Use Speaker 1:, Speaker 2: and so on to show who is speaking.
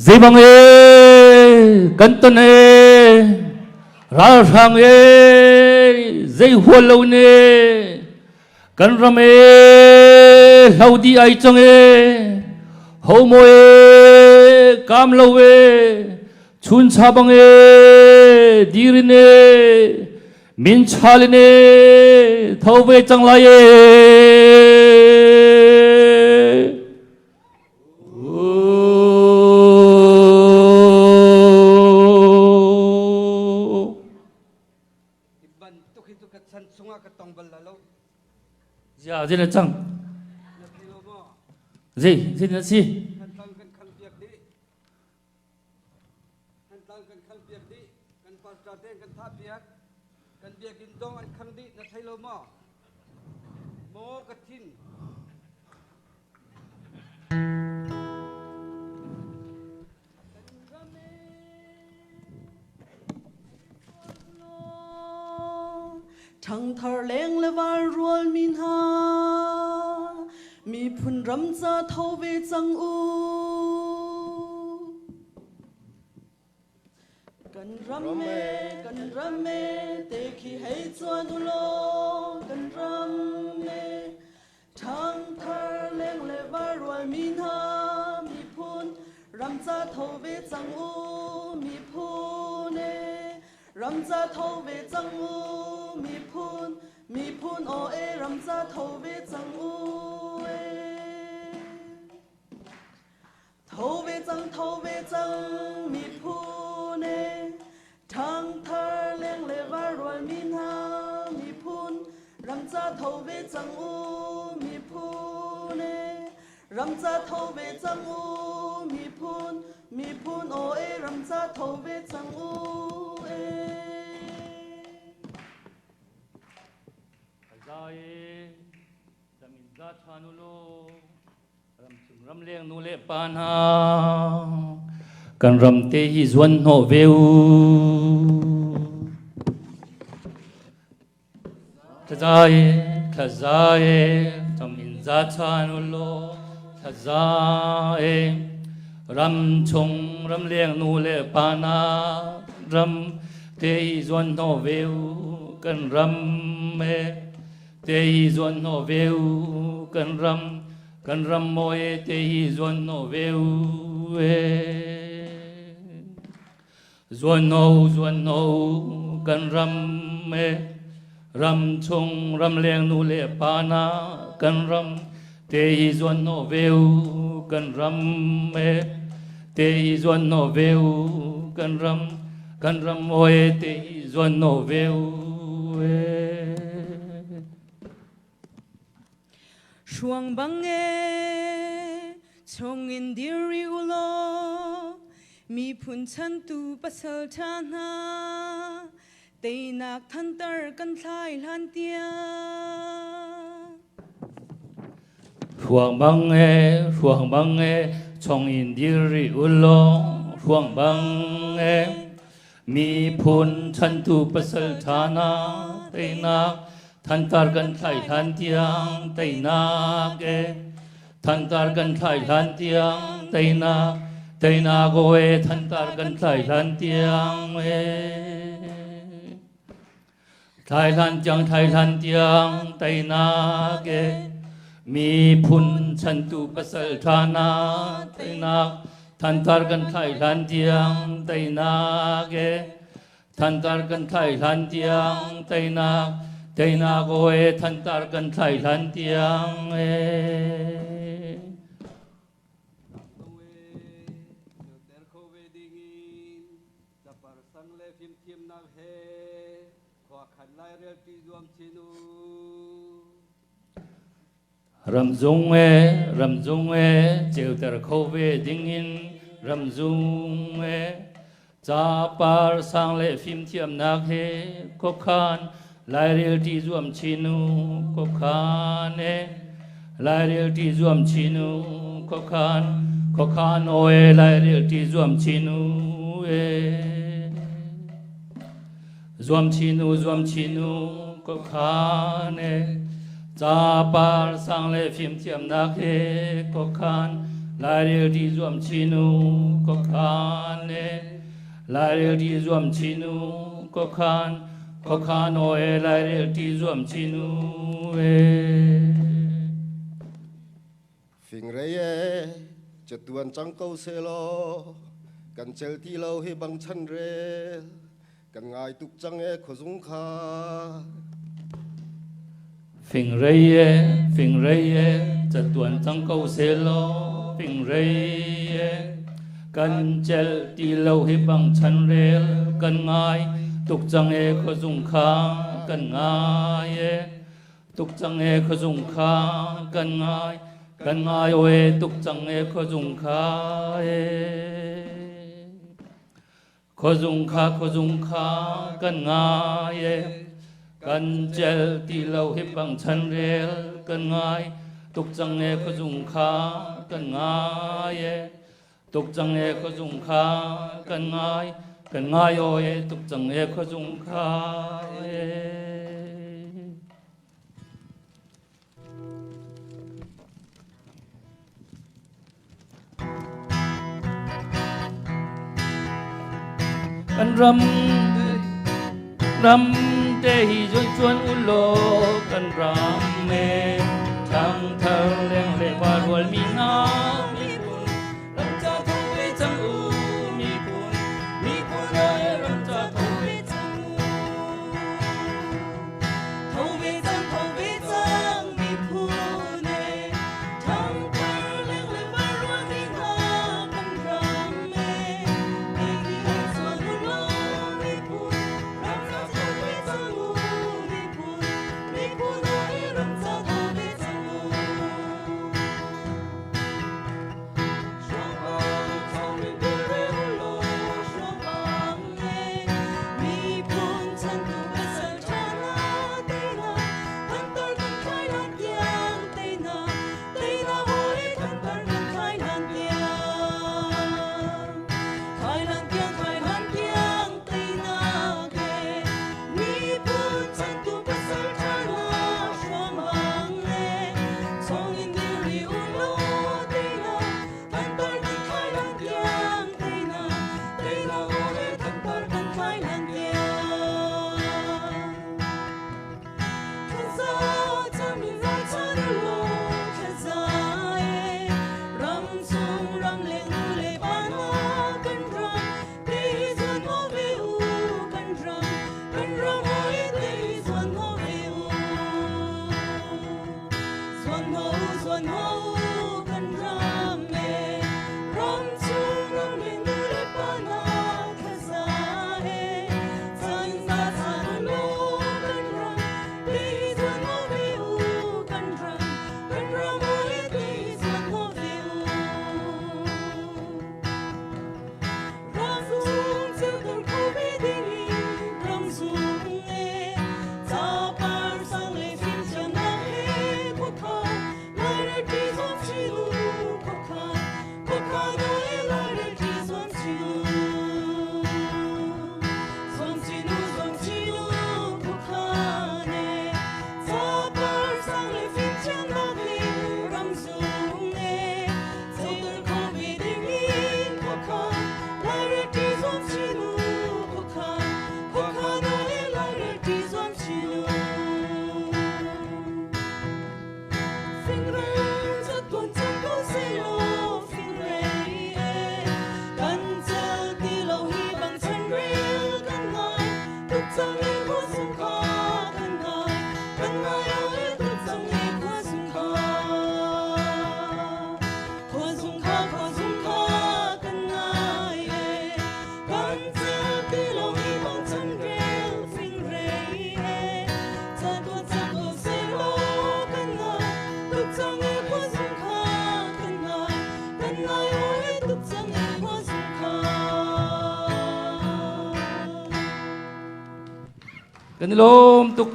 Speaker 1: Zeibang e kan ton e ralhrang e zei hual lo ne kan ram e hlo di ai cang e homo e kam lo e chun cha bang e dirin e min chalin e tho ve cang lai e.
Speaker 2: Bantuk hi cu ka chan chungah ka tong bal lo.
Speaker 1: Zia zin cang. Zei zin na si?
Speaker 2: Thantlang kan khang piak dih. Thantlang kan khang piak dih. Kan pastor te kan thah piak. Kan biakinn zong an khang dih na thei lo maw? Maw ka thin.
Speaker 3: Ṭhangthar leng le val rual mi hna, miphun ram ca tho ve cang u. Kan ram e, kan ram e, te khi hei chuan u law, kan ram e. Ṭhangthar leng le val rual mi hna, miphun ram ca tho ve cang u, miphun e. Ram ca tho ve cang u, miphun, miphun aw e, ram ca tho ve cang u e. Tho ve cang, tho ve cang, miphun e, ṭhangthar leng le varual mi hna, miphun, ramca tho ve cang u, miphun e, ramca tho ve cang u, miphun, miphun aw e, ramca tho ve cang u e.
Speaker 1: Zai zamin za ṭhan u law Ramchung ramleng nu le pa hna kan ram te hi zuan hnawh ve u. Thlazai thlazai tam in za chan u law thlazai ramchung ramleng nu le pa hna ram te hi zuan hnawh ve u kan ram he Te hi zuan hnawh ve u kan ram kan ram mawi te hi zuan hnawh ve u e zuan hnawh zuan hnawh kan ram e ram chung ram leng nu le pa na kan ram te hi zuan hnawh ve u kan ram e te hi zuan hnawh ve u kan ram kan ram mawi te hi zuan hnawh ve u e.
Speaker 3: Hruang bang e chungin dir i u law miphun chantu pasal ṭha hna teinak thantar kan thlai hlan tiang.
Speaker 1: Hruang bang e hruang bang e chungin dir rih u law hruang bang e miphun chantu pasal ṭha hna teinak thantar kan thlai hlan tiang teinak e thantar kan thlai hlan tiang teinak teinak aw e thantar kan thlai hlan tiang e thlai hlan tiang thlai hlan tiang teinak e miphun chantu pasal ṭha na teinak thantar kan thlai hlan tiang teinak e thantar kan thlai hlan tiang teinak teinak aw e thantar kan thlai hlan tiang e.
Speaker 2: Capar sang le fimthiamnak he khua khan lairel ṭi zuam chin u.
Speaker 1: Ramzung e ramzung e ceuter kho ve dingin ramzung e capar sang le fimthiamnak he khuakhan lairel ṭi zuam chin u khuakhan e lairel ṭi zuam chin u khuakhan khuakhan aw e lairel ṭi zuam chin u e zuam chin u zuam chin u khuakhan e capar sang le fimthiamnak he khuakhan Lairel ti zuam chinu ko khan e Lairel ti zuam chinu ko khan ko khan o e Lairel ti zuam chinu e.
Speaker 4: Fingrei e, chatuan cang ko selaw, kan cel ti lo hi bang chan rel, kan ngai tuk cang e khuazung kha.
Speaker 1: Fingrei e, fingrei e, chatuan cang ko selaw, fingrei e, kan cel ti lo hi bang chan rel, kan ngai tuk cang e khuazung kha, kan ngai e. Tuk cang e khuazung kha kan ngai kan ngai oe tuk cang e khuazung kha e khuazung kha khuazung kha kan ngai e kan cel ti lo hi bang chan rel kan ngai tuk cang e khuazung kha kan ngai e tuk cang e khuazung kha kan ngai kan ngai aw e tuk cang e khuazung kha e. Kan ram ram te hi zoi chuan u law kan ram e thang thar leng le pa rual mi na miphun ram cha tho ve cang u miphun miphun e ram cha tho ve cang u.
Speaker 3: Tho ve cang, tho ve cang miphun e, ṭhangthar leng le varual mi hna kan ram e, Hei chuan u law miphun, ram ca tho ve cang u miphun, miphun oi ram ca tho ve cang u.
Speaker 1: Kan i lawm tuk.